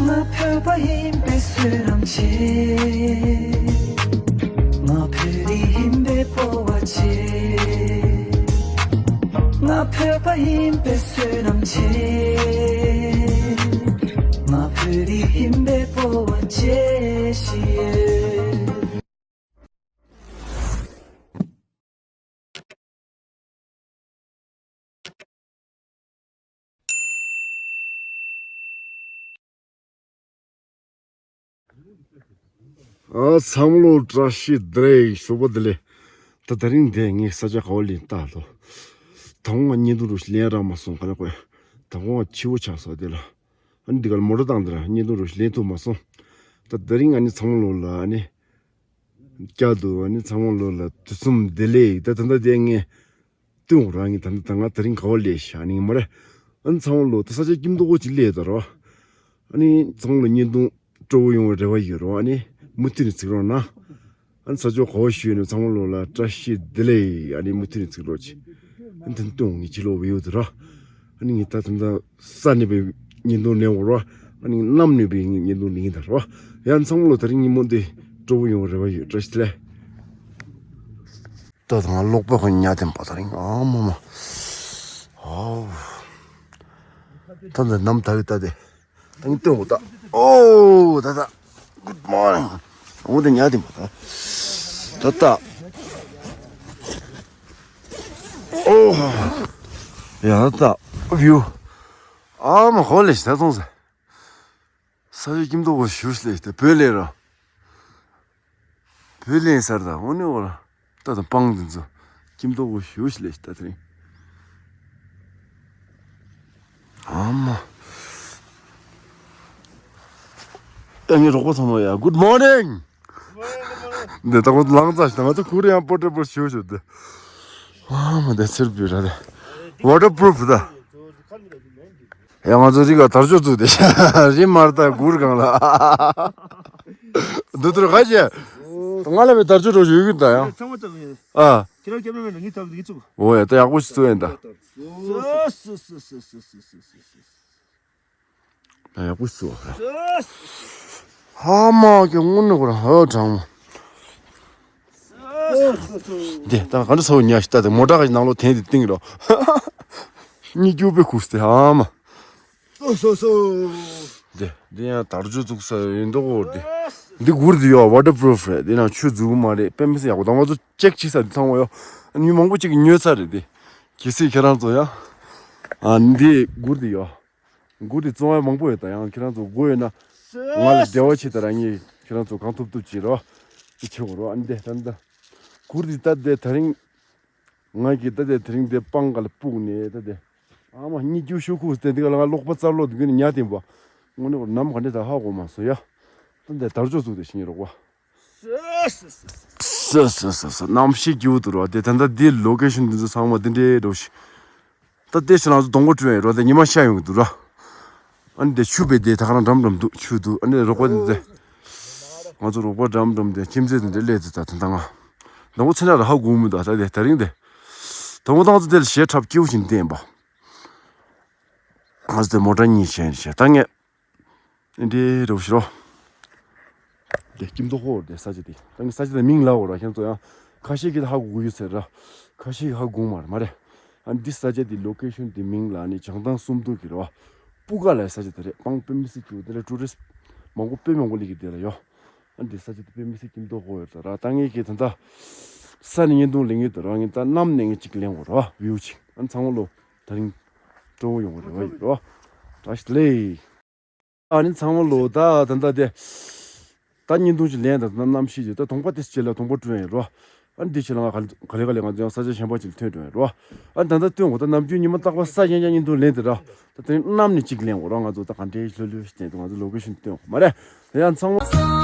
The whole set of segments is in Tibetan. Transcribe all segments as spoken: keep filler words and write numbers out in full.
ང་བོད་པ་ཡིན་པའི་བསོད་ནམས་ཆེ། ང་བོད་རིགས་ཡིན་པའི་སྤོབས་པ་ཆེ། ང་བོད་པ་ཡིན་པའི་བསོད་ནམས་ཆེ། ང་བོད་རིགས་ཡིན་པའི་སྤོབས་པ་ཆེ་ཞེས། ཨ་ཚང་མ་ལོ་བཀྲ་ཤིས་བདེ་ལེགས། ཞོགས་པ་བདེ་ལེགས། ད་དེ་རིང་འདི་ངས་ས་ཆ་ག་བ་ལ་ཡིན་ལྟ་དོ། ད་ང་བརྙན་ཐུང་རུ་ཞིག་ལེན་རག་མ་སོང་། ག་ལ་ཁོས་ད་ཁོང་ཕྱི་པོ་ཆགས་སོང་དེ་ལ། ཨ་ནི་འདི་ག་ལ་མོ་ཊ་བཏང་དེ་ལ་བརྙན་ཐུང་རུ་ཞིག་ལེན་ཐུབ་མ་སོང་། ད་དེ་རིང་ཨ་ནི་ཚང་མ་ལོ་ལ་ཨ་ནི། བསྐྱར་དུ་ཨ་ནི་ཚང་མ་ལོ་ལ་དུས་གསུམ་བདེ་ལེགས། ད་ད་ལྟ་དེ་ངས་སྟོན་རང་གི་ད་ལྟ་ད་ང་དེ་རིང་ག་བ་སླེབས་ཤག་ནི་མ་རེད། ཨ་ནི་ཚང་མ་ལོ་ད་ས་ཆ་སྐྱིད་མདོག་པོ་ཅིག་སླེབས་ད་རོ། ཨ་ནི་ཚང་མ་ལོ་བརྙན་ཐུང་སྤྲོ་པོ་ཡོང་བའི་རེ་བ་ཡོད་རོ། ཨ་ནི་མུ་མཐུད་ནས་གཟིགས་རོགས་གནང་། ཨ་ནི་ས་ཕྱོགས་ག་བ་བཞུགས་ནས་ཚང་མ་ལོ་ལ་བཀྲ་ཤིས་བདེ་ལེགས། ཨ་ནི་མུ་མཐུད་ནས་གཟིགས་རོགས་གྱིས། ཨ་ནི་དེ་ནི་སྟོན་ངེས་ཅི་ལོ་བའི་ཡོད་དུ་རོ། ཨ་ནི་ངས་ད་ད་ལྟ་ས་ནས་པའི་བརྙན་ཐུང་ལེན་འོ་རོ། ཨ་ནི་གནམ་ནས་པའི་བརྙན་ཐུང་ལེན་ད་རོ། ཡང་ཚང་མ་ལོ་དེ་རིང་ཉིན་མོ་འདི་སྤྲོ་པོ་ཡོང་བའི་རེ་བ་ཡོད། བཀྲ་ཤིས་བདེ་ལེགས། ད་ང་ལོག་པ་ཁོ་ཉལ་དེ་པ་དེ་རིང་ཨ་མ་མ། ཨའོ། ད་འདི་ནམ་ད་གི་ད་དེ། ད་ངས་སྟོན་འོ་ད། ཨོ་ད་ད། Good morning. འོ་དེ་ཉལ་དེ་པ་ད། ད་ད། ཨོ། ཡ་ད། View. ཨ་མ་ཧོ་ལེ་ཤ་ད་སོང་ཟེར། ས་ཆ་སྐྱིད་མདོག་པོ་ཞེ་པོ་ཞིག་སླེབས་ཏེ་བོད་ལས་ར། བོད་ལས་སར་ད་འོ་ནི་འོ་ར། ད་དང་སྤང་འདི་ཚོ་སྐྱིད་མདོག་པོ་ཞེ་པོ་ཞིག་སླེབས་ཤག་ད་དེ་རིང་། ཨ་མ། ཨ་ནི་རོགས་པ་ཚང་མ་ཡ། Good morning. འདི་ད་ཁོ་ལངས་ཙང་ཞིག་ད་ང་ཚོ་གུར་ཡང་པོ་ཏྲེ་པོ་ཞེ་པོ་ཞིག་འདི། ཨ་མ་འདི་ཚེར་བུ་ར་དེ། Waterproof ད། ཡ་ང་ཚོ་རི་ག་དར་ལྕོག་བཙུགས་ཏེ་རི་མར་ད་གུར་གང་ལ། འདི་ཚོར་ག་ཅེ། ང་ལ་བའི་དར་ལྕོག་རོ་ཞུ་གི་ད་ཡང་། ཚང་མ་ཚང་མ། ཨ། ཁྱེད་རང་སྐྱབས་མེད་ན་ངས་ཐབས་ངས་བཙུགས། འོ་ཡ་ད་ཡག་པོ་ཞིག་བཙུགས་ཡིན་ད། ཡག་པོ་ཞིག་བཙུགས། ཧ་མ་གི་དངོས་གནས་ཁོ་རང་ཧ་དྲང་མོ། འདི་ད་ག་འདྲ་ཚོ་ཉག་ཤི་ད་དེ་མོ་ཊ་ག་ནང་ལོགས་འཐེན་དེ་བཏིང་རོ། གཉིད་སྐྱུག་པའི་ཁུགས་ཏེ་ཧ་མ། སོ་སོ་སོ། འདི་འདི་ཡང་དར་ལྕོག་བཙུགས་ས་ཡིན་མདོག་འོ་འདི། འདི་གུར་འདི་ཡོ་waterproof རེད། འདི་ནང་ཆུ་འཛུལ་གི་མ་རེད། དཔེ་མི་སྲིད་ཡག་པོ། ད་ང་ཚོ་ཅེག་བྱེད་ས་འདི་ཚང་མ་ཡོ། མི་མང་པོ་ཅིག་གིས་ཉོས་ཚར་རེད་འདི། གལ་སྲིད་ཁྱེད་རང་ཚོ་ཡང་། ཨ་འདི་གུར་འདི་ཡོ། གུར་དེ་བཙོང་ཡ་མང་པོ་ཡོད། ད་ཡང་ཁྱེད་རང་ཚོ་དགོས་ཡོད་ན། ང་ལ་འབྲེལ་བ་བྱེད་དང་། རང་ཉིད་ཁྱེད་རང་ཚོ་གང་ཐུབ་ཐུབ་བྱེད་རོགས། ཅི་བྱེད་དགོས་རོགས། ཨ་ནི་དེ་ད་ནི་ད། གུར་དེ་ད་དེ་དེ་རིང་། ང་གིས་ད་དེ་དེ་རིང་དེ་སྤང་ག་ལ་སྤུག་ནས་ད་དེ། ཨ་མ་གཉིད་སྐྱུག་ཤོག་ཁུག་དེ་འདི་ག་ལ་ང་ལོག་པ་རྩ་ལོག་དེ་གུན་ཉལ་དེ་འབའ། དངོས་གནས་ཁོ་ནམ་ག་འདྲེ་ད་ཧ་གོ་མ་སོང་ཡ། ད་དེ་དར་ལྕོག་བཙུགས་དེ་ཤི་ཉེ་རོགས་པ། སོ་སོ་སོ་སོ། གནམ་གཤིས་སྐྱིད་པོ་འདུག་རོ། དེ་ད་ལྟ་འདི་ལོ་ཀེ་ཤོན་འདི་ཚོ་ཚང་མ་འདི་འདྲའི་འགྲོ་ཤི། ད་ལྟའི་ཆ་ལ་ང་ཚོ་སྡོང་པོ་བྲུས་ཡོད་རོ། དེ་ཉི་མ་ཤར་ཡོང་གི་འདུག་ར། ཨ་ནི་དེ་ཆུ་བེད་དེ་ད་ག་རང་འགྲམ་འགྲམ་འདུག་ཆུ་འདུག་ཨ་ནི་རོགས་པ་འདི་དེ། ང་ཚོ་རོགས་པ་འགྲམ་འགྲམ་དེ་ཁྱིམ་མཚེས་དེ་འདྲ་སླེབས་ཏེ་ད་དེ་འདྲ་ང་། སྡོང་པོ་ཚེ་ན་ར་ཧ་གོ་མི་འདུག་ད་དེ་དེ་རིང་དེ། དང་པོ་ད་ང་ཚོ་དེ་ལ་གཞས་འཁྲབ་སྐྱིད་པོ་ཞིག་བསྟན་པ། ང་ཚོ་དེ་མོ་ཊ་གཉིས་བྱས་ནས་བྱས་ད་ངས། འདི་རོ་ཤི་རོ། དེ་སྐྱིད་མདོག་ཁོག་དེ་ས་ཆ་དེ། ད་ངས་ས་ཆ་དེ་མིང་ལབ་འོ་ར། ཁྱེད་ཚོ་ཡང་ཁ་ཤས་ཀྱིས་ཧ་གོ་གི་ཡོད་ཟེར་ར། ཁ་ཤས་ཀྱིས་ཧ་གོ་མ་རེད་མ་རེད། ཨ་འདི་ས་ཆ་དེ་ལོ་ཀེ་ཤོན་དེ་མིང་ལ་ནི་བྱང་ཐང་སུམ་མདོ་གི་རེད་བ། སྤུ་ཀ་ལ་ས་ཆ་དེ་རེད། སྤང་དཔེ་མི་སྲིད་སྐྱིད་པོ་དེ་ལ་ཊུ་རི་སི་མང་པོ་དཔེ་མང་པོ་སླེབས་ཀྱི་དེ་ལ་ཡོ། ཨ་འདི་ས་ཆ་དེ་དཔེ་མི་སྲིད་སྐྱིད་མདོག་ཁོག་ཡོད་ད་ར། ད་ངས་ཀྱིས་ད་ལྟ་ས་ནས་བརྙན་ཐུང་ལེན་གི་ཡོད་ད་ར། ངས་ད་གནམ་ནས་ངས་གཅིག་ལེན་དགོས་ར་བ། བིའུ་གཅིག་ཨ་ཚང་མ་ལོ་དེ་རིང་སྤྲོ་བོ་ཡོང་གི་རེད་བ་ཡོད་ར་བ། བཀྲ་ཤིས་བདེ་ལེགས། ཨ་ནི་ཚང་མ་ལོ་ད་ད་ད་དེ། ད་བརྙན་ཐུང་ཅིག་ལེན་ད་ད་གནམ་གཤིས་ཅིག་ད་གདོང་པ་དེ་ཅི་ལ་གདོང་པ་བྲུས་ཡིན་རོ། ཨ་ནི་དེ་ཅི་ལ་ང་ག་ལེ་ག་ལེ་ང་ཚོ་ཡང་ས་ཆ་གཞན་པ་ཅིག་ལ་ཐོན་འགྲོ་ཡིན་རོ། ཨ་ནི་ད་ད་སྟོན་གོ་ད་ནམ་རྒྱུན་ཉི་མ་རྟག་པ་ས་གཞན་ཡང་བརྙན་ཐུང་ལེན་དེ་ར། ད་དེ་རིང་གནམ་ནས་གཅིག་ལེན་གོ་རོ། ང་ཚོ་ད་ག་འདྲའི་ལྷོད་ལྷོད་ཞིག་བསྟན་འདུག་ང་ཚོ་ལོ་ཀེ་ཤོན་སྟོན་གོ་མ་རེད། དེ་ཡང་ཚང་མ།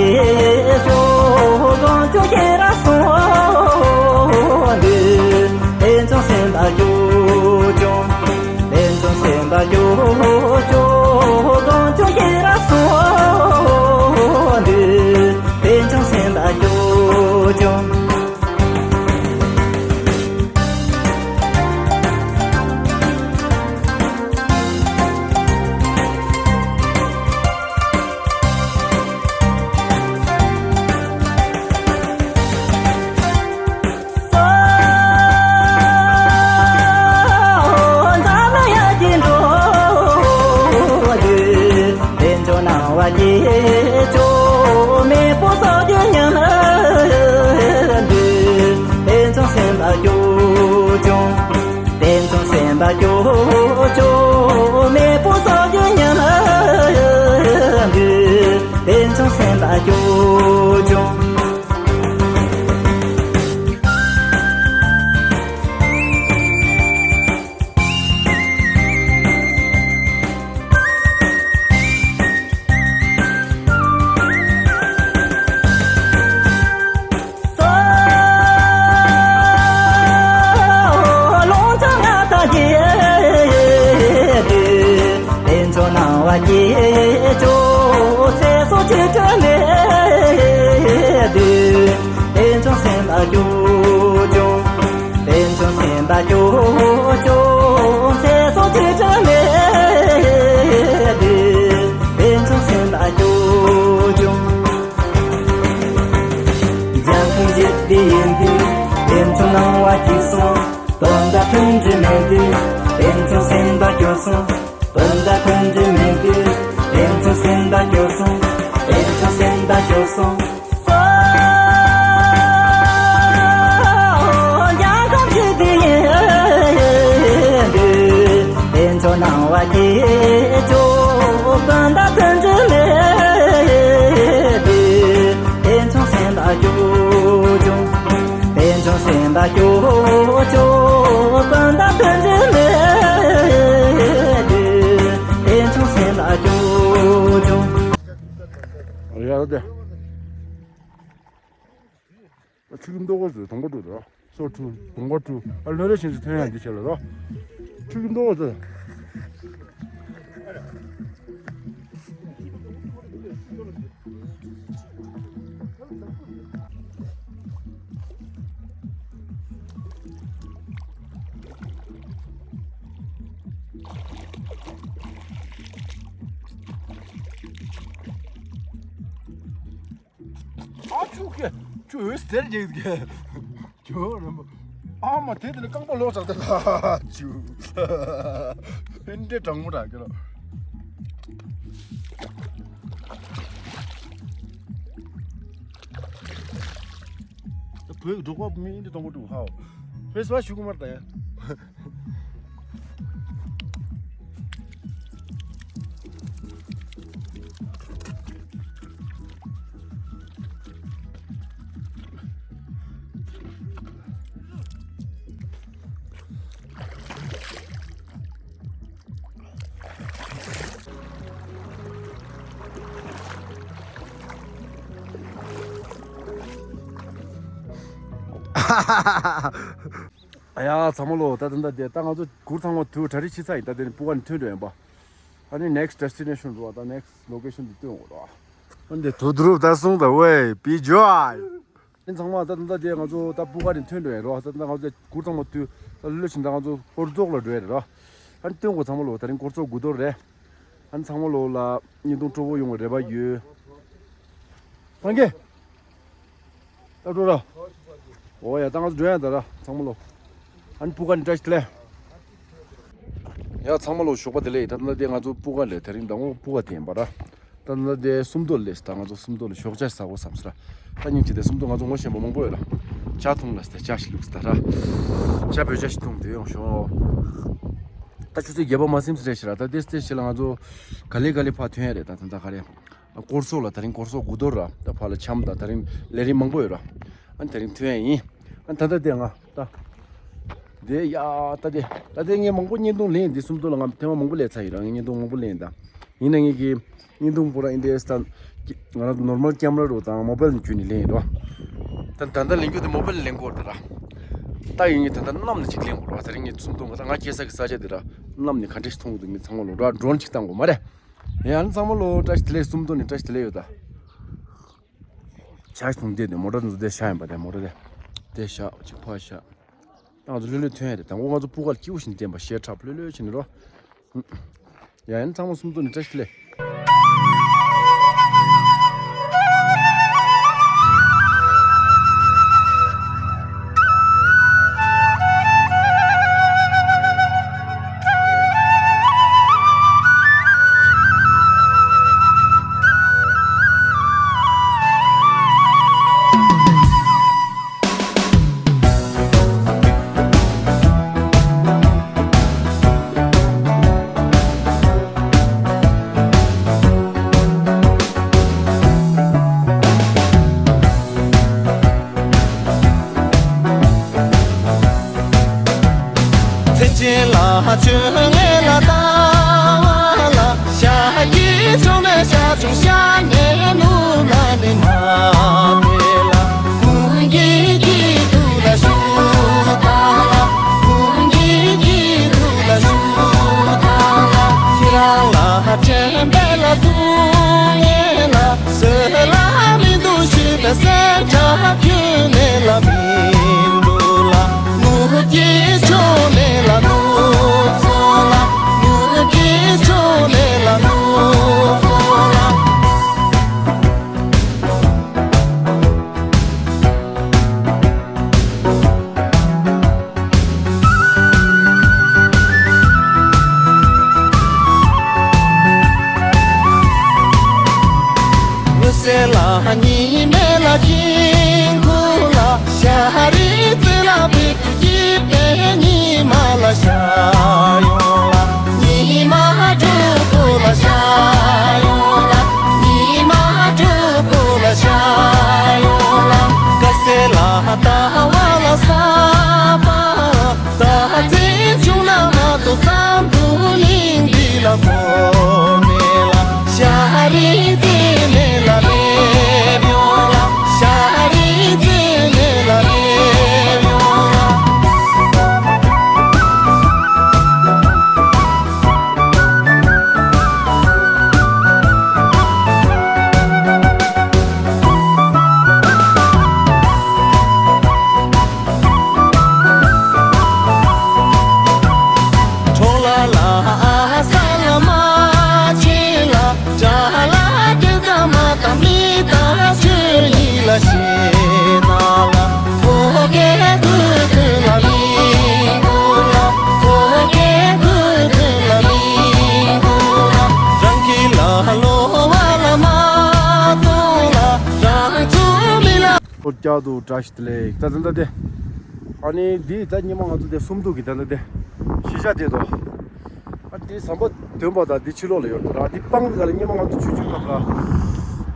ཡ་དེ། ཆུ་ཁྱིམ་ཏོག་གོ་ཚོས་དོང་པ་དྲུག་དང་སོ་དྲུག་དོང་པ་དྲུག་ཨ་ལོ་རེ་བཞིན་དུ་ཐོན་ཡང་འདི་བྱས་ལ་རོ། ཆུ་ཁྱིམ་ཏོག་གོ་ཚོས། ཨ་ཆུ་ཁེ་ཆུ་འོད་ཟེར་རྒྱག་གི་ཆུ་རིང་པོ། ཨ་མ་དེ་དེ་ནི་རྐང་པ་ལོག་ཚར་ཏེ་ལ་ཆུ། ཨིན་འདྲེ་དྲང་མོ་དྲང་གི་ལ། བོད་འབྲོག་པ་མི་ཨིན་འདྲེ་དང་པོ་འདུག་ཧའོ། ཕེས་བ་ཞུ་གི་མར་ད་ཡ། ཨ་ཡ་ཚང་མ་ལོ། ད་ད་ད་དེ་ད་ང་ཚོ་གུར་ཚང་མ་དུ་གྲ་སྒྲིག་ཕྱི་ཚ་ཡིན། ད་དེ་ནི་སྤུ་ག་ནས་ཐོན་འགྲོ་ཡིན་པ། ཨ་ནི་next destination རོ། ད་next location དུ་ཐོན་འོ་རོ། ཨ་འདི་དུ་དུ་ད་སོང་ད་ཝེ་པི་ཇོའི། ཨ་ནི་ཚང་མ་ད་ད་དེ་ང་ཚོ་ད་སྤུ་ག་ནས་ཐོན་འགྲོ་ཡིན་རོ། ད་ད་ང་ཚོ་གུར་ཚང་མ་དུ་ད་ལོ་ཕྱིན་ད་ང་ཚོ་སྐོར་ཚོགས་ལ་འགྲོ་ཡིན་རོ། ཨ་ནི་ཐོན་གོ་ཚང་མ་ལོ། ད་རིང་སྐོར་ཚོགས་དགུ་ཐོག་རེད། ཨ་ནི་ཚང་མ་ལོ་ལ་བརྙན་ཐུང་སྤྲོ་པོ་ཡོང་བའི་རེ་བ་ཡོད། སངས་རྒྱས། ད་འགྲོ་ར། འོ་ཡ་ད་ང་ཚོ་འགྲོ་ཡ་ད་ར་ཚང་མ་ལོ། ཨ་ནི་སྤུ་ག་ནས་བཀྲ་ཤིས་བདེ་ལེགས། ཡ་ཚང་མ་ལོ་ཞོགས་པ་བདེ་ལེགས། ད་ལྟ་དེ་ང་ཚོ་སྤུ་ག་ལས་དེ་རིང་ཟླ་ངོ་སྤུ་ག་དེ་ཡིན་པ་ར། ད་ལྟ་དེ་སུམ་མདོ་ལས་ད་ང་ཚོ་སུམ་མདོ་ལ་ཞོགས་ཇ་ཟ་གོ་བསམ་སི་ར། ད་སྙིང་རྗེ་དེ་སུམ་མདོ་ང་ཚོ་ངོ་ཤེས་པ་མང་པོ་ཡོད་ར། ཇ་འཐུང་ལ་སི་ད་ཇ་ཞིག་བླུགས་སི་ད་ར། ཇ་བོད་ཇ་ཞིག་འཐུང་དེ་ཡོང་ཞོག་ད་ཆུ་ཚོད་བརྒྱད་པ་མ་ཟིན་སི་རེད་ཤི་ར། ད་དེ་སི་དེ་ཤི་ལ་ང་ཚོ་ག་ལེ་ག་ལེ་ཕར་ཐོན་ཡ་རེད། ད་ད་ད་ག་རེ། སྐོར་ཚོགས་ལ་ད་རིང་སྐོར་ཚོགས་དགུ་ཐོག་ར། ད་ཕར་ལ་འཆམ་ད་ད་རིང་ལས་རིམ་མང་པོ་ཡོད་ར། ཨ་ནི་ད་རིང་ཐོན་ཡ་ཡིན། ཨ་ནི་ད་ལྟ་དེ་ང་ད། དེ་ཡ་ད་དེ་ད་དེ་ངས་མང་པོ་བརྙན་ཐུང་ལེན་འདི་སུམ་མདོ་ལ་ང་ཐེངས་མ་མང་པོ་ལས་ཚར་ཡིན་ར། ངས་བརྙན་ཐུང་མང་པོ་ལེན་ད། ཡིན་ན་ངས་ཀྱི་བརྙན་ཐུང་པོ་ར་ཨིན་དེ་ད་ ང་རང་ནོར་མལ་ཀེམ་ར་རུ་དང་མོ་བལ་བརྒྱུད་ནས་ལེན་ཡིན་རོ། ད་ད་ལྟ་ལེན་རྒྱུ་དེ་མོ་བལ་ལེན་དགོས་རེད་ད་ར། ད་ཡིན་ངེས་ད་ལྟ་གནམ་ནས་ཅིག་ལེན་དགོས་རོ། དེ་རིང་ངས་སུམ་མདོ་ང་ད་ང་སྐྱེས་ས་གི་ས་ཆ་དེ་ར་གནམ་ནས་ག་འདྲས་ཤིག་མཐོང་གི་འདུག་ངས་ཚང་མ་ལོ་འགྲོ་ཌོ་རོན་ཅིག་བཏང་དགོས་མ་རེད། ཡང་ཚང་མ་ལོ་བཀྲ་ཤིས་བདེ་ལེགས། སུམ་མདོ་ནས་བཀྲ་ཤིས་བདེ་ལེགས་ཡོད་ད། ཇ་ཞིག་འཐུང་བསྡད་དེ་མོ་ཊ་འཛུགས་བསྡད་ཤག་ཡིན་པ་དེ་མོ་ཊ་དེ། དེ་ཤག་ཅིག་ཕ་ཤག་ང་ཚོ་ལྷོད་ལྷོད་ཐོན་ཡ་རེད། དང་པོ་ང་ཚོ་སྤུ་གར་སྐྱིད་པོ་ཞིག་འདེམས་པ་ཤེས་འཁྲབ་ལྷོད་ལྷོད་བྱས་ནས་རོ། ཡ་ཡན་ཚང་མ་སུམ་མདོ་ནས་བཀྲ་ཤིས་བདེ་ལེགས། མཚན་ཅན་ལ་བཅོ་ལྔ་ལ་ལྟ་བ་ལ། ཤ་ཀི་ཆུང་ནས་ཤ་ཆུང་ཤ་ནས་ནུ་ལ་ནི་མ་དེ་ལ། ཀུན་གྱི་སྐྱིད་སྡུག་ལ་ཞུ་དང་ལ། ཀུན་གྱི་སྐྱིད་སྡུག་ལ་ཞུ་དང་ལ། ཁྱེད་རང་ལ་དྲན་པའི་ལ་སྡུག་བསྔལ་ལ། སེམས་ལ་མི་འདུག་ཞུས་པའི་སེམས་ཁྲལ་ཁྱོན་ནས་ལ་མི་འདུག་ལ། ནུབ་ཀྱི་ཕྱོགས་ནས་ལ་ནུབ་སོང་ལ། ནུབ་ཀྱི་ཕྱོགས་ནས་ལ་ནུབ་སོང་ལ། མུན་སེལ་ལ་ཉི་མའི་ལ་དཀྱིལ་འཁོར་ལ། ཤ་རི་རྩེ་ལ་བོད་ཀྱི་སྐྱིད་པའི་ཉི་མ་ལ་ཤར་ཡོང་ལ། ཉི་མ་དྲོ་པོ་ལ་ཤར་ཡོང་ལ། ཉི་མ་དྲོ་པོ་ལ་ཤར་ཡོང་ལ། དཀར་ཟས་ལ་ཟླ་བ་ལ་ས་པ། རྟག་འཛིན་བྱུང་ན་མ་གཏོགས་འཛམ་བུ་གླིང་འདི་ལ་གོ་མེད་ལ། ཤ་རི་རྩེ་ནས་ལ་སླེབས་ཡོང་ལ། ཤ་རི་རྩེ་ནས་ལ་སླེབས་ཡོང་ལ། འཕྲོ་ལ་ལ་ཨ་ས་ལ་མ་ཆེ་ལ། དགྲ་ལ་དེ་ཙམ་མ་དང་མི་དང་ཆོས་ཉིད་ལ་ཤེས་ན་ལ། ཐོ་གེ་དུ་དུ་ལ་མི་གོ་ལ། ཐོ་གེ་དུ་དུ་ལ་མི་གོ་ལ། རང་གི་ལ་ལོ་བ་ལ་མ་ཙོ་ལ། རང་ཚུགས་མི་ལ། ཨོ་ཀྱ་དུ་བཀྲ་ཤིས་བདེ་ལེགས། ད་ད་ད་དེ། ཨ་ནི་འདི་ད་སྙེ་མ་ང་ཚོ་དེ་སུམ་མདོ་གི་ད་ད་དེ། གཞིས་ཆགས་དེ་དོ། ཨ་འདི་ཟམ་པ་དོན་པ་དང་འདི་ཕྱི་ལོགས་ལ་ཡོད་ར། འདི་སྤང་འདི་ག་ལ་སྙེ་མ་ང་ཚོ་ཆུང་ཆུང་སྐབས་ལ།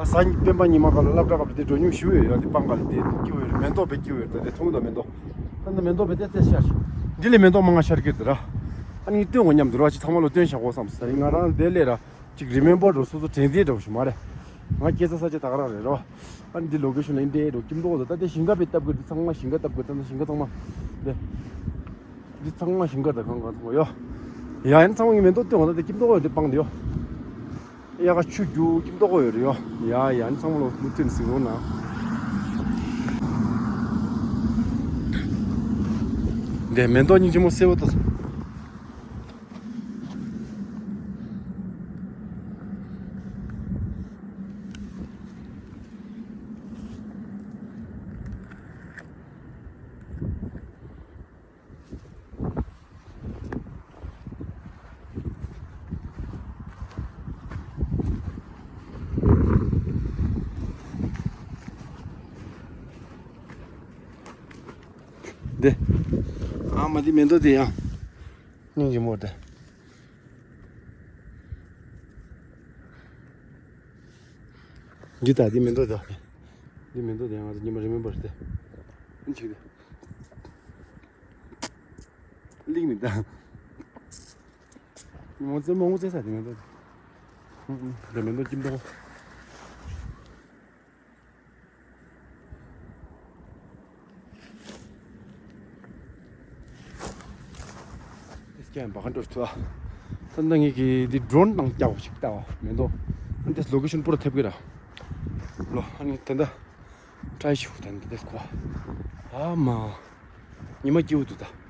ཨ་ས་སྤེན་པ་ཉི་མ་སྐབས་ལ་སློབ་གྲྭ་སྐབས་ལ་དེ་འགྲོ་མྱོང་ཞུ་ཡོད་ཡ། འདི་སྤང་ག་ལ་དེ་སྐྱིད་པོ་ཡོད་ར། མེ་ཏོག་དཔེ་སྐྱིད་པོ་ཡོད་ར། ད་དེ་མཐོང་གི་འདུག་མེ་ཏོག་ད་ད་མེ་ཏོག་མང་ང་ཤར་གྱི་འདི་ལས་མེ་ཏོག་མང་ང་ཤར་གྱི་འདི་ར། ཨ་ནི་སྟོན་དགོས་སྙམ་འདུག་ར། ཅིག་ཚང་མ་ལོ་སྟོན་བཞག་དགོས་བསམ་སོང་། ང་རང་དེ་ལས་ར། ཅིག་རི་མེམ་བར་འགྲོ། སོ་སོ་དྲན་རྟེན་འདྲ་བོ་ཞིག་མ་རེད། ང་སྐྱེས་ས་ས་ཆ་ད་ག་རང་རེད་རོ། ཨ་ནི་འདི་ལོ་ཀེ་ཤོན་ལ་འདྲེ་འགྲོ། སྐྱིད་མདོག་འདུག་ད་ལྟ་ཞིང་ཁ་དཔེ་བཏབ་དགོས། འདི་ཚང་མ་ཞིང་ཁ་བཏབ་དགོས། ད་ལྟ་ཞིང་ཁ་ཚང་མ་འདི། འདི་ཚང་མ་ཞིང་ཁ་དང་གང་གང་ཚང་མ་ཡོ། ཡ་ཡིན་ཚང་མ་ངའི་མེ་ཏོག་སྟོན་འོ། ད་ལྟ་སྐྱིད་མདོག་འདི་སྤང་འདི་ཡོ། ཡ་ག་ཆུ་རྒྱུག་སྐྱིད་མདོག་ཡོད་རེད་ཡོ། ཡ་ཡ་ཡིན་ཚང་མ་ལོ་མུ་མཐུད་གཟིགས་རོགས་གནང་། འདི་མེ་ཏོག་སྙིང་རྗེ་མོ་སེར་པོ་ཏོ། འདི། ཨ་མ་འདི་མེ་ཏོག་འདི་ཡང་། སྙིང་རྗེ་མོ་འདི། འདི་ད་འདི་མེ་ཏོག་འདི། འདི་མེ་ཏོག་འདི་ང་ཚོ་ཉི་མ་རི་མེམ་བར་འདི། ཨ་ནི་ཅིག་འདི། གླིང་མི་འདང་། མོ་ཙེ་མོ་ཙེ་ས་དེ་མེ་ཏོག་དེ། ཨུ་ཨུ། དེ་མེ་ཏོག་སྐྱིད་མདོག། ཀྱེ་བ་ག་འགྲོ་ཐུ་ཨ། ད་ལྟ་ངེད་ཀྱིས་འདི་ཌོ་རོན་ནང་རྒྱག་པ་ཞིག་ལྟ་བ་མེད་དོ། ཨ་འདི་ལོ་ཀེ་ཤོན་པུ་ར་ཐེབས་ཀྱི་ར། ལོ་ཨ་ནི་ད་ལྟ་ཊྲའི་ཞུ་ད་ལྟ་འདི་ཁོ། ཨ་མ། ཉི་མ་སྐྱིད་པོ་འདུག་ད།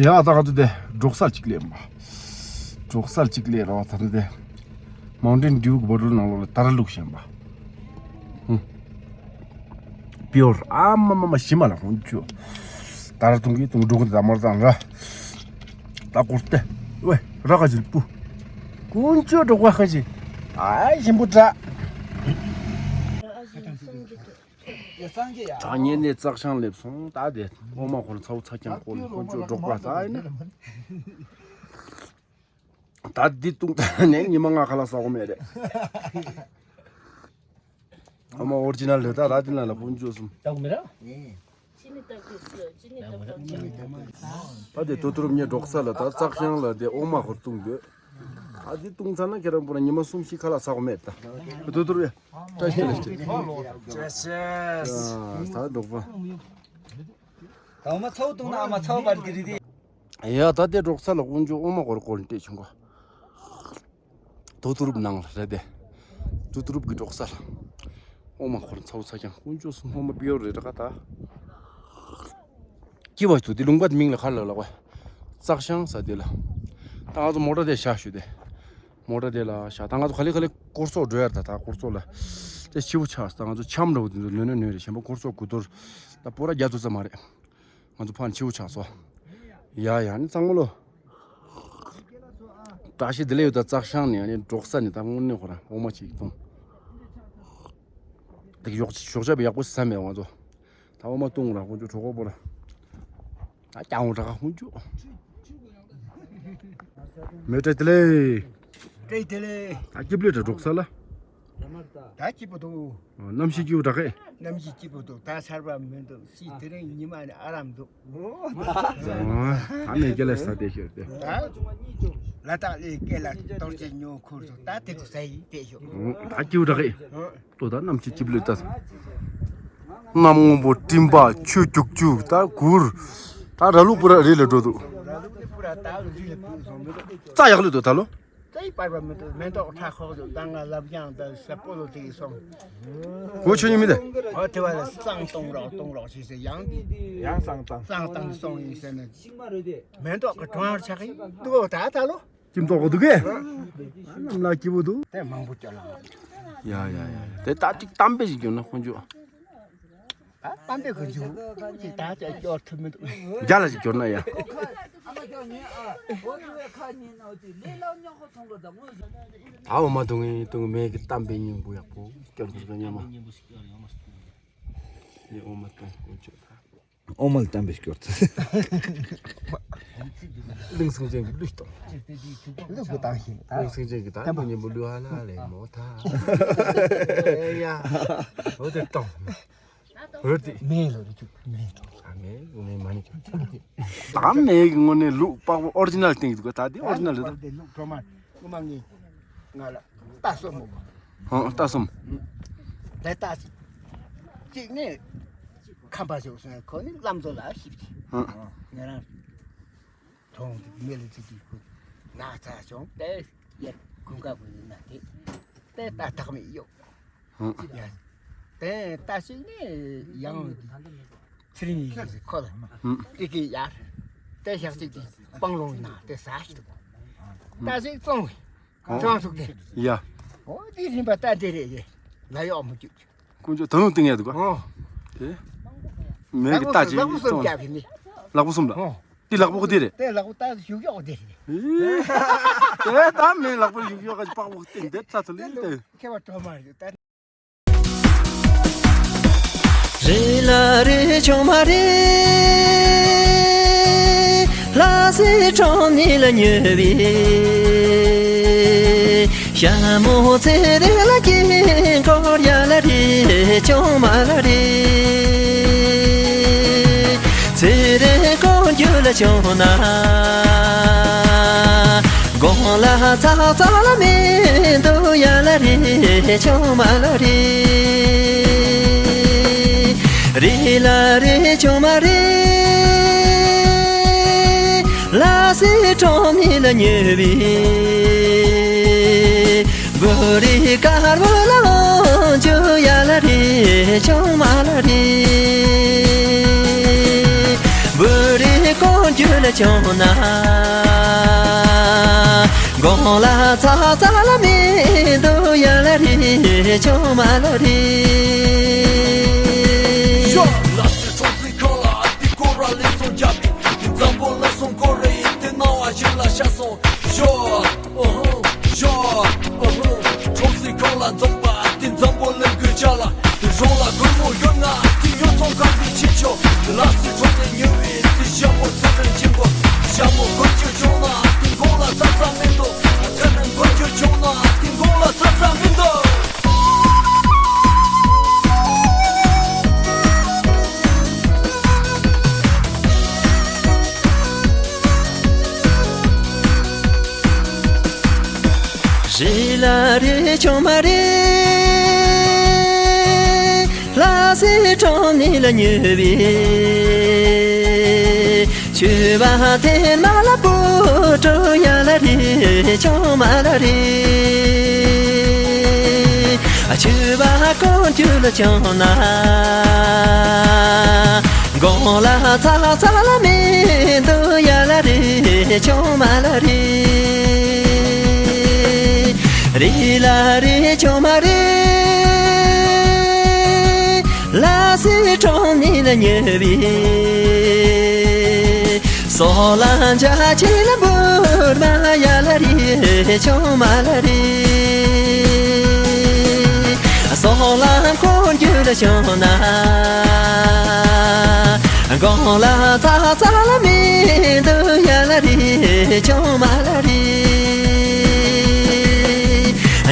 ཡ་ད་ག་དུ་དེ་འབྲོག་སར་གཅིག་ལས་མ། འབྲོག་སར་གཅིག་ལས་ར་བ་ད་དུ་དེ། མའུན་ཊེན་ཌིའུ་གི་བོ་ཊལ་ནང་ལོགས་ལ་དར་བླུགས་བཞིན་པ། ཧུམ། པིའོར་ཨ་མ་མ་མ་ཞི་མ་ལ་ཧུན་ཆུ། དར་ཐུང་གི་ཐུང་འབྲོག་གི་དར་མར་དང་ར། ད་སྐོར་ཏེ། ཝེ་ར་ཁ་ཅིལ་པུ། ཀུན་ཆུ་འབྲོག་པ་ཁ་ཅིག་ཨ་ཞིམ་པོ་འདྲ། ད་ངས་ནས་ཙག་ཤང་སླེབས་སོང་ད་དེ་འོ་མ་ཁོར་ཚ་བོ་ཚ་རྐྱང་ཁོ་ལ་ཁོ་ཚོ་འབྲོག་པ་ད་ཡིན་ན། ད་འདི་བཏུང་ད་ནས་ཉི་མ་ལྔ་ཁ་ལག་ཟ་གོ་མེད་རེད། འོ་མ་ཨོ་རི་ཇི་ནལ་རེད་ད་ར་དེ་ན་ལ་ཕུན་ཆུ་གསུམ། ད་དེ་ཐོ་ཐོ་རུབ་ཉེ་འབྲོག་ས་ལ་ད་ཙག་ཤང་ལ་དེ་འོ་མ་ཁོར་བཏུང་དགོས། ཨ་འདི་བཏུང་ཚར་ན་ཁྱེད་རང་པུ་ར་ཉི་མ་གསུམ་བཞི་ཁ་ལག་ཟ་གོ་མེད་ད། ཐོ་ཐོ་རུབ་ཡ། བཀྲ་ཤིས་བདེ་ལེགས། ད་འབྲོག་པ། ད་འོ་མ་ཚ་བོ་བཏུང་ན་ཨ་མ་ཚ་བོ་བར་གི་རི་དེ། ཡ་ད་དེ་འབྲོག་ས་ལ་དཀོན་མཆོག་འོ་མ་སྐོར་སྐོར་སྤྲད་བྱུང་གོ། དོ་ཏུ་རུབ་ནང་ལ་རེད་དེ། དོ་ཏུ་རུབ་ཀྱི་འབྲོག་ས་ལ། འོ་མ་སྐོར་ཚ་བོ་ཚ་རྐྱང་དཀོན་མཆོག་གསུམ་འོ་མ་པིའོར་རེད་ད་ག་ད། སྐྱི་བ་ཐུ་དེ་ལུང་པ་དེ་མིང་ལ་ག་ལ་ལ་བ། ཙག་ཤང་ས་དེ་ལ། ད་ང་ཚོ་མོ་ཊ་དེ་བཞག་ཞུ་དེ། མོ་ཊ་དེ་ལ་བཞག་ད་ང་ཚོ་ག་ལེ་ག་ལེ་སྐོར་ཚོགས་འགྲོ་ཡར་ད་ད་སྐོར་ཚོགས་ལ། དེ་ཕྱི་བོ་ཆགས་ད་ང་ཚོ་འཆམ་འདྲ་བོ་དེ་ཚོ་ནོན་ནོན་ནོན་རེད་གཞན་པ་སྐོར་ཚོགས་དགུ་ཐོར། ད་པོ་ར་རྒྱ་ཐུ་ས་མ་རེད། ང་ཚོ་ཕར་ཕྱི་བོ་ཆགས་སོ། ཡ་ཡ་ནི་གཙང་མ་ལོ། བཀྲ་ཤིས་བདེ་ལེགས་ཡོད་ད་ཙག་ཤང་ནས་ཨ་ནི་འབྲོག་ས་ནས་ད་དངོས་གནས་ཁོ་རང་འོ་མ་ཅིག་བཏུང་། དེ་གི་ཞོགས་ཞོགས་ཇ་བི་ཡག་པོ་ཟ་མེད་ང་ཚོ། ད་འོ་མ་བཏུང་ར་ཁོང་ཚོ་གྲོད་ཁོག་པོ་ར། ད་ཀྱང་འོ་དྲག་ཁོང་ཚོ། མེ་བཀྲ་བདེ་ལེགས། བཀྲ་བདེ་ལེགས། ད་སྐྱིབ་ལེ་དྲ་འབྲོག་ས་ལ། ད་སྐྱིད་པོ་འདུག་གནམ་གཤིས་སྐྱིད་པོ་དྲག་གས། གནམ་གཤིས་སྐྱིད་པོ་འདུག་ད་ཆར་པ་མི་འདུག་སི་དེ་རིང་ཉི་མ་ནི་ཨ་རམ་འདུག་ཨ་མའི་སྐེ་ལ་ས་དེ་ཤོར་ཏེ། ད་ལ་དྭགས་ལས་སྐེ་ལ་གཏོར་ཆེན་ཉོ་ཁུར་སོང་ད་དེ་ཚོ་ཟ་ཡི་དེ་ཤོག་ད་སྐྱིད་པོ་དྲག་གས། ལྟོ་ད་གནམ་གཤིས་སྐྱིད་པོ་ལོས་ད། གནམ་སྔོན་པོ་སྤྲིན་པ་ཆུ་རྒྱུག་རྒྱུག་ད་གུར། ད་ར་ལུག་པུ་ར་རི་ལ་འགྲོ་འདུག་རྩྭ་ཡག་ལོས་འདུག་ད་ལོ། རྩྭ་ཡི་པར་པ་མི་འདུག་མེ་ཏོག་ཁྲ་ཁོག་འདུག་ད་ང་ལབ་ཀྱང་ད་ས་སྤོ་ལོ་དེ་ཡི་སོང་། འོ་ཆོས་ཉིད་མི་འདུག་འོ་དེ་བ་ལ་སང་གཏོང་རོགས་གཏོང་རོགས་ཞེས་ཟེར་ཡང་དེ་ཡང་སང་བཏང་སང་བཏང་སོང་ཡིན་ཟེར་ནས་མེ་ཏོག་གི་གྲོང་བར་ཆགས་ཡིན་འདུག་ད་ད་ལོ། ཀྱིམ་ཏོག་གོ་འདུག་གས། ཨ་གནམ་ལ་སྐྱིད་པོ་འདུག་དེ་མང་པོ་སྐྱོ་ལ། ཡ་ཡ་ཡ་ཡ་དེ་ད་ཅིག་གཏམ་དཔེ་ཞིག་བརྗོད་ན་ཁོང་ཚོ། ད་གཏམ་དཔེ་གི་འཇུག་ཅིག་ད་ཅག་སྐྱོར་ཐུབ་མི་འདུག་རྒྱ་ལ་ཞིག་བསྒྱུར་ན་ཡ། ད་འོ་མ་འཐུང་ངེ་འཐུང་ངེ་མེད་ཀི་གཏམ་དཔེ་སྙིང་པོ་ཡག་པོ་སྐྱོར་དགོས་ཀ་སྙམ་མ། ངས་འོ་མ་འཐུང་དཀོན་མཆོག་ད། ཨོ་མ་ལ་བསྟན་པའི་སྐྱོར་ཚུལ། གླིང་སེང་ཅན་གྱི་གླུ་གཏོང་། གླུ་གུ་བཏང་ཞིང་ད་གླིང་སེང་ཅན་གྱི་ད་བསྟན་པ་མཉམ་པོ་གླུ་ཧ་ལ་ལས་མོ་ཐ། ཨེ་ཡ། འོ་དེ་གཏོང་། འོ་དེ། མེ་ལ་རུ་ཅུ་མེ་གཏོང་། ཨ་མེ་མེ་མ་ནི་ཅུ། ད་མེ་གི་ངོ་ནས་ལུག་པགས་པ་ཨོ་རི་ཇི་ནལ་སྟེང་གི་འདུག་ག་ད་དེ་ཨོ་རི་ཇི་ནལ་རེད་ད། ལུག་གྲོ་མ། ངོ་མ་ངས་ང་ལ་རྟ་གསུམ་མོ། ཧང་རྟ་གསུམ། ད་རྟ་གཅིག་ནི་ཁམས་པ་ཞིག་སོང་ཁོ་ནི་བླ་མཚོ་ལ་ཞིབ་ཅིག་ཧང་། ང་རང་གྲོང་དུ་མི་ལ་ཅིག་གིས་ཁོ་ན་ཚ་བྱུང་སྟེ་ཡར་དགུན་ཁ་བུ་ཡིན་ན་དེ་དེ་རྟ་བདག་མེད་གཡོག་ཧང་། ཡ། དེ་རྟ་ཞིག་ནི་ཡང་ཚེ་རིང་ཡིན་ཟེར་ཁོ་ལ་ཧང་། དེ་གི་ཡར་དེ་ཞག་ཅིག་གི་སྤང་ལུང་ན་དེ་ཟ་ཞིག་འདུག་རྟ་ཞིག་བཙོང་བས། ཨོ། ཅང་ཐུག་སྟེ། ཡ། ཨོ་དེ་རིམ་པ་ལྟ་དེ་རེད་ཡེ། ལ་ཡོག་མི་བཅུག་དཀོན་མཆོག་ད་རུང་བཏིང་ཡ་འདུག་ག་ཨོ། དེ། མེ་གི་རྟ་ཅིག་ལག་པ་གསུམ་བཏང་བརྒྱབ་ཡིན་ནི། ལག་པ་གསུམ་ལ། ཨོ། དེ་ལག་པ་གོ་དེ་རེད། དེ་ལག་པ་ལྟ་བཞུགས་ཡོག་དེ་རེད། ཨེ། དེ་ད་མེ་ལག་པ་བཞུགས་ཡོག་ག་པགས་པོ་བཏིང་དེ་ཚ་ཚ་ལི་དེ། ཁེ་བ་གྲོ་མ་རེད་ད། རེ་ལ་རེ་ཆུང་མ་རེ། ལྷ་སའི་གྲོང་ནས་ལ་ཉོས་པའི། ཞྭ་མོ་ཚེ་རིང་ལ་དཀྱིལ་འཁོར་ཡ་ལ་རེ་ཆུང་མ་ལ་རེ། ཚེ་རིང་དཀོན་མཆོག་ལ་བྱུང་ན། དགོང་ལ་ཚག་ཚག་ལ་མི་འདུག་ཡ་ལ་རེ་ཆུང་མ་ལ་རེ། རེ་ལ་རེ་ཆུང་མ་རེ། ལ་སི་གྲོང་ནས་ལ་ཉོས་པའི། བུ་རི་དཀར་པོ་ལ་འོང་ཆུ་ཡ་ལ་རེ་ཆུང་མ་ལ་རེ། བུ་རི་དཀོན་མཆོག་ལ་བྱུང་ན། དགོང་ལ་ཚག་ཚག་ལ་མི་འདུག་ཡ་ལ་རེ་ཆུང་མ་ལ་རེ། ཡོ། ལ་སི་གྲོང་གསེབ་ཁག་ལ་ཨ་ཏི་སྐོར་ར་ལེགས་སོང་རྒྱབ་པའི་འཛམ་བུ་གླིང་སོང་སྐོར་རེ་ཡིན་ཏེ་སྣང་བ་ཞིག་ལ་ཤར་སོང་། ཡོ། ཨོ་ཧོ། ཡོ། ཨོ་ཧོ། གྲོང་གསེབ་ཁག་ལ་འཛོམས་པ་ཨ་ཏི་འཛམ་བུ་གླིང་གི་ཆ་ལ། དེ་རང་ལ་སྒོར་མོ་ཡོད་ན་ཨ་ཏི་ཉོ་ཚོང་གང་གི་ཕྱིན་ཆོག་ལ་སི་གྲོང་ནས་ཉོས་པའི་ཨ་ཏི་ཞྭ་མོ་ཚེ་རིང་ཆེན་པོ། ཞྭ་མོ་དགོས་རྒྱུ་བྱུང་ན་ཨ་ཏི་མགོ་ལ་ཚ་ཚ་མི་འདུག་ཚེ་རིང་དགོས་རྒྱུ་བྱུང་ན་ཨ་ཏི་མགོ་ལ་ཚ་ཚ་མི་འདུག་རེ་ལ་རེ་ཆུང་མ་རེ། ལ་སི་གྲོང་ནས་ལ་ཉོས་པའི། ཆུ་བ་ཐེ་མ་ལ་པུ་ཀྲུ་ཡ་ལ་རེ་ཆུང་མ་ལ་རེ། ཆུ་བ་དཀོན་མཆོག་ལ་བྱུང་ན། དགོང་ལ་ཚག་ཚག་ལ་མི་འདུག་ཡ་ལ་རེ་ཆུང་མ་ལ་རེ། རེ་ལ་རེ་ཆུང་མ་རེ། ལ་སི་གྲོང་ནས་ལ་ཉོས་པའི། སོག་ལ་འཇའ་ཆེན་ལ་འབུར་མ་ཡ་ལ་རེ་ཆུང་མ་ལ་རེ། སོག་ལ་དཀོན་མཆོག་ལ་བྱུང་ན། དགོང་ལ་ཚག་ཚག་ལ་མི་འདུག་ཡ་ལ་རེ་ཆུང་མ་ལ་རེ།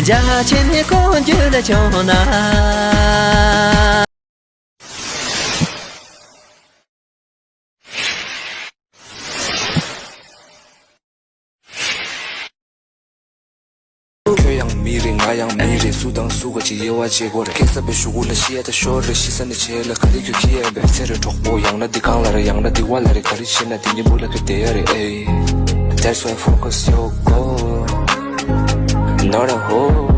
འཇའ་ཆེན་དཀོན་མཆོག་ལ་བྱུང་ན། ཁྱོད་ཡང་མི་རེད། ང་ཡང་མི་རེད། སུ་དང་སུ་ག་ཅིག་དབྱེ་བ་འབྱེད་དགོས་རེད། སྐྱེ་ས་པའི་གཞུག་གུ་ལ་ཤི་ཡ་ད་ཤོར་རེད། ཤི་ས་ནས་བྱེད་ལ་ག་རེ་ཁྱོད་ཁྱི་ཡ་བས་ཚེ་རེ་གྲོགས་པོ། ཡང་ན་འདི་གང་ལ་རེད། ཡང་ན་འདི་བ་ལ་རེད། ག་རེ་བྱེད་ན་དེ་གཉིས་པོ་ལ་ག་བསྡད་ཡ་རེད། ཨེ། That's why focus your goal, not a hole.